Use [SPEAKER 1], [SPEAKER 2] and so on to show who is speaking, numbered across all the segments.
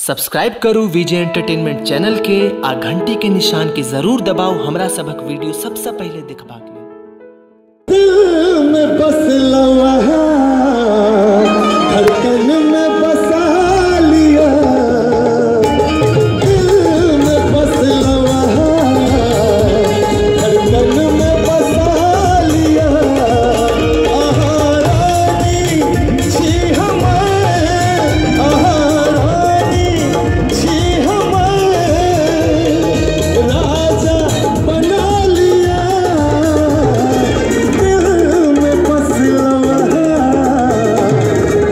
[SPEAKER 1] Subscribe करू विजय entertainment channel के आ घंटी के निशान के जरूर दबाओ हमरा सबक वीडियो सबसे पहले देखबाक लेल।
[SPEAKER 2] दिल में बस लवा, धड़कन में बसा लिया। दिल में बस लवा, धड़कन में बसा लिया। आहा रानी छी हमारे, आहा रानी छी हमारे, राजा बना लिया। दिल में बस लवा,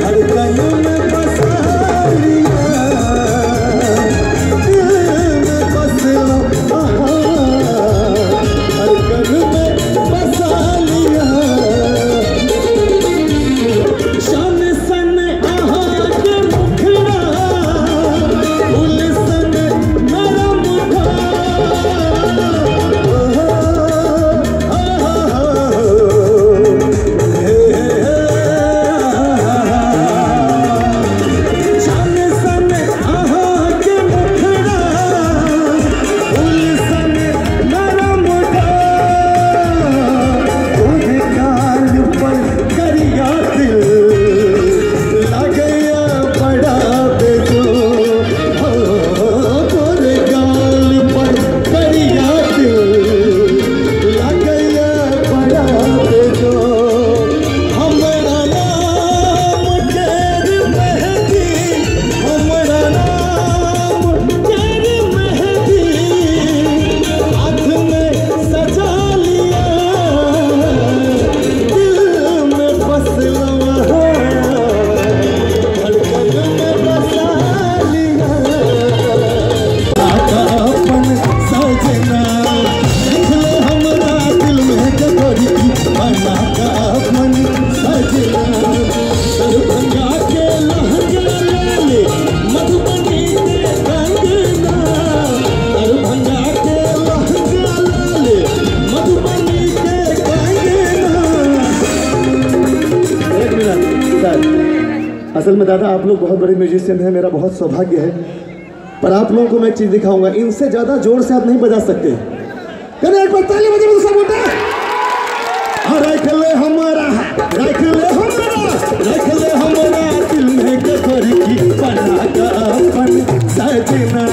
[SPEAKER 2] धड़कन में बसा लिया। दिल में बस लवा, धड़कन में बसा लिया। शान सन आहा के मुखड़ा, फूल सन नरम था। शान सन आहा के मुखड़ा, फूल सन नरम था। तोरे गाल पर करिया दिल लगया बड़ा बेजोड़। हो तोरे गाल पर करिया दिल लगया बड़ा बेजोड़। हमरा नाम केर मेहंदी, हमरा नाम केर मेहंदी, हाथ में सजा लिया। दिल में बस लवा, धड़कन में बसा लिया। आका अपन सजना लिख ले हमरा दिल में गोरी, बना का अपन सजना। दरभंगा के लहंगा लाले, मधुबनी के कंगना। दरभंगा के लहंगा लाले, मधुबनी के कंगना। एक मिनट सर, असल में दादा आप लोग बहुत बड़े म्यूजिशियन हैं, मेरा बहुत सौभाग्य है। पर आप लोगों को मैं एक चीज़ दिखाऊंगा, इनसे ज़्यादा जोर से आप नहीं बजा सकते। करें एक बार ताली बजाओ तो सब उठा। हाँ, रख ले हमारा, रख ले हमारा, रख ले हमारा दिल में गोरी की, बना का अपन सजना।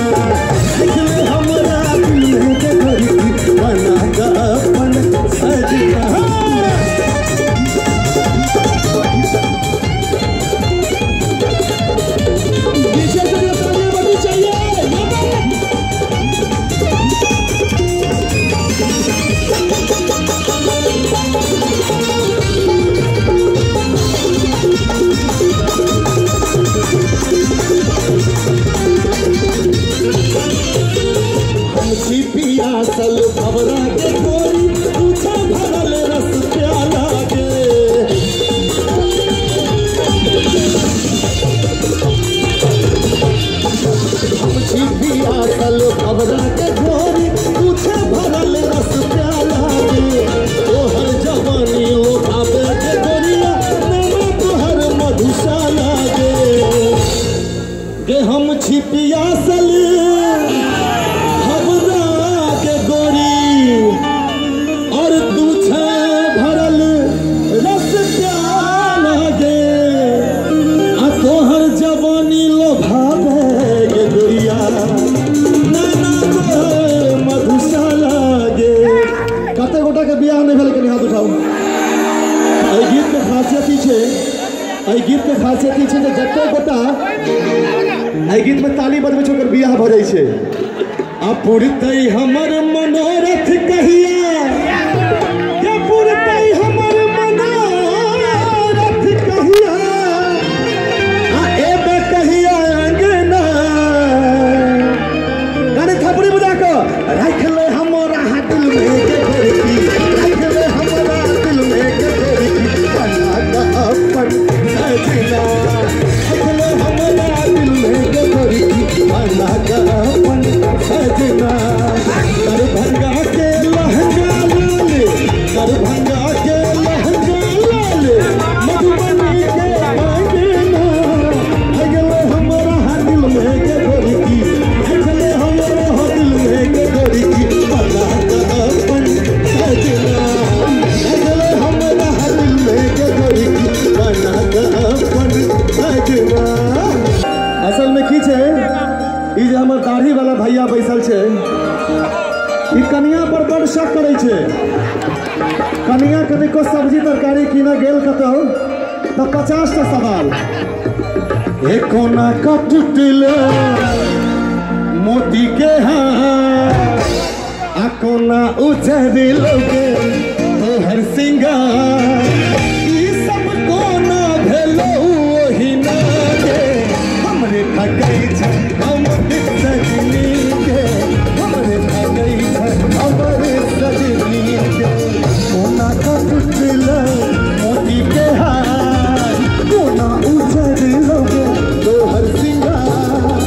[SPEAKER 2] रख ले हमारा दिल में गोरी की, बना का अपन सजना। पीछे से भी तालियां बजनी चाहिए। हम छी पियासल भवरा के गोरी, पूछा भरल रस प्याला के। हम छी पियासल भवरा के गोरी, पूछा भरल रस प्याला के। तोहर जवानी लोभावे के गोरिया, नैना तोहर मधुशाला के। गे हम छी पियासल भवरा के गोरी, और तू छे भरल रस प्याला गे। आ तोहर जवानी लोभावे गे गोरिया, नैना तोहर मधुशाला गे। कते गोटा के बियाह नहीं भेल, कनि हाथ उठाऊ। एहि गीत के खासियत ई छै, एहि गीत के खासियत ई छै जे जते गोटा एहि गीत में ताली बजबै छै ओकर बियाह भऽ जाइ छै। आ पुरतै हमर मनोरथ कहिया, के पुरतै हमर मनोरथ कहिया, आ एबे कहिया अंगना। कनि थपड़ी बजा कऽ राखि ले हमरा दिल में के गोरी, राखि ले हमरा दिल में के गोरी, बना का अपन सजना। राखि ले हमरा दिल में के गोरी, बना का अपन सजना। दरभंगा के लहंगा की छै, ई जे हमर दाढ़ी वाला भैया बैसल छै, ई कनिया पर बड़ शक करै छै। कनिया कनिको सब्जी तरकारी कीनऽ गेल कतहु तऽ 50 टा सवाल। हे कोना का टूटल मोती के हार, आ कोना उजरल के तोहर सिंगार, ई सब कोना भेलौ ओहिना गे, हमरे ठकै छै हमर सजनी गे, हमरे ठकै छै हमर सजनी गे। कोना का टूटल मोती के हार, कोना उजरल गे तोहर सिंगार,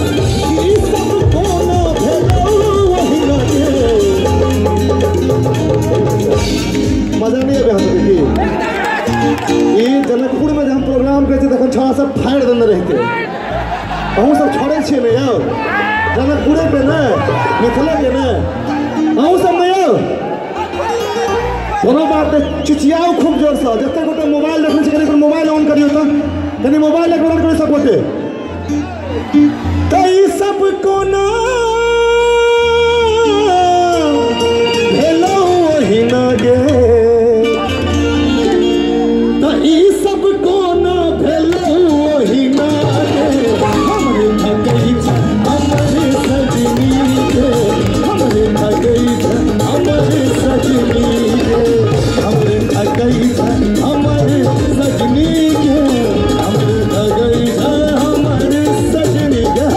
[SPEAKER 2] ई सब कोना भेलौ ओहिना गे। मजा नहीं आबे अहाँ सबके की? ई जनकपुर में जे हम प्रोग्राम करै छियै तखन छौड़ा सब फाड़ि देने रहितै। अहूँ सब छोड़ै छियै ने यौ? जनकपुरे के ने, मिथिले के ने, अहूँ सब ने यौ? कोनो बात नहि, चिचियाउ खूब जोरसँ। जतेक गोटे मोबाइल रखने छी कनि मोबाइल ऑन करियौ तऽ, कनि मोबाइल एक बेर ऑन करियौ सब गोटे। तऽ ई सब कोना भेलौ ओहिना गे, तऽ ई सब कोना भेलौ ओहिना गे, हमरे ठकै छै हमर सजनी गे, हमरे ठकै छै हमर सजनी गे, हमरे ठकै छै हमर सजनी गे, हमरे ठकै छै हमर सजनी गे।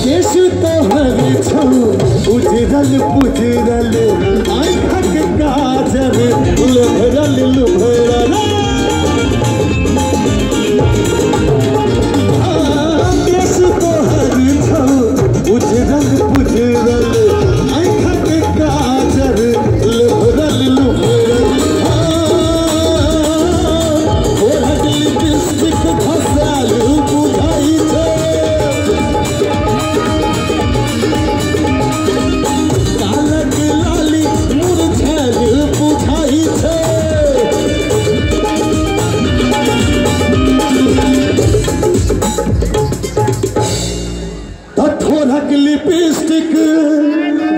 [SPEAKER 2] केश तोहर छौ उजरल पुजरल, आँखक काजर लुभरल लुभरल, केश तोहर छौ उजरल पुजरल, आँखक काजर लुभरल लुभरल, ओढ़क लिपस्टिक घसायल बुझाइ छै, कालक लाली मुरझायल बुझाइ छै। ठोरक लिपस्टिक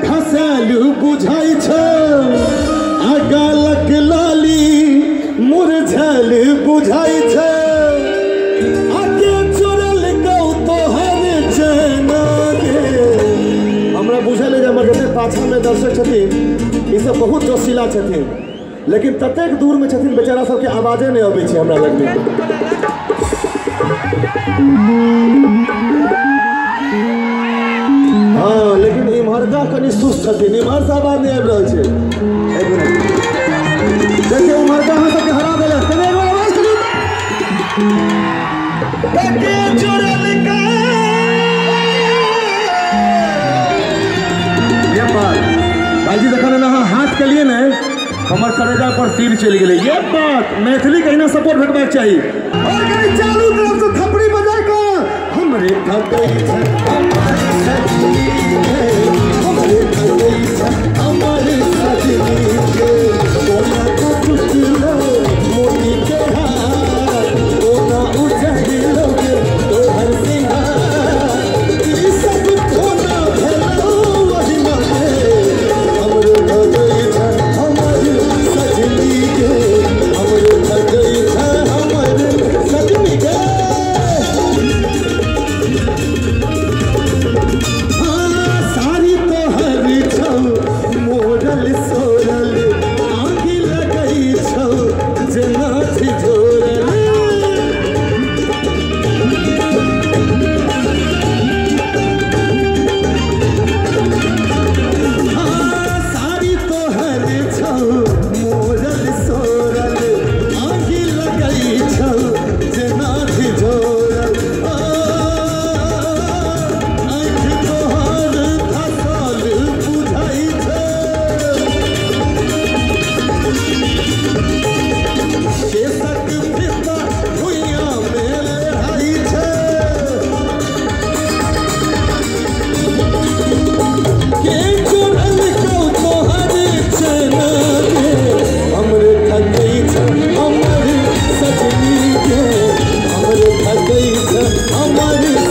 [SPEAKER 2] घसायल बुझाइ छै, आ गालक लाली मुरझायल बुझाइ छै, आ के चोरल गौ तोहर चैना गे। हमरा बुझल अइ जे हमर जतेक पाछाँमे दर्शक छथिन ई सब बहुत जोशीला छथिन, लेकिन ततेक दूरमे छथिन बेचारा सबके आवाजे नहि अबै छै हमरा लगमे। हाँ, लेकिन इम्हरका कनि सुस्त छथिन, इम्हरसँ आवाज नहि आबि रहल छै। एक मिनट देखियौ, उम्हरका अहाँ सबके हरा देलक। कनि एक बेर आवाज करियौ। के चोरल ये बात भाईजी, जखन अहाँ हाथ केलियै ने हमर करेजा पर तीर चलि गेलै। ये बात मैथिली कहिना सपोर्ट भेटबाक चाही। और कनि चालू तरफ से थपड़ी बजा कऽ हमरे ठकै छै हमर सजनी गे, हमरे ठकै छै हमर सजनी गे, कोना का टूटलो मोती के हार, कोना उजरलो गे तोहर सिंगार, ई सब कोना भेलौ ओहिना गे, हमरे ठकै छै हमर सजनी गे, हमरे ठकै छै हमर सजनी गे। हाँ, साड़ी हमर।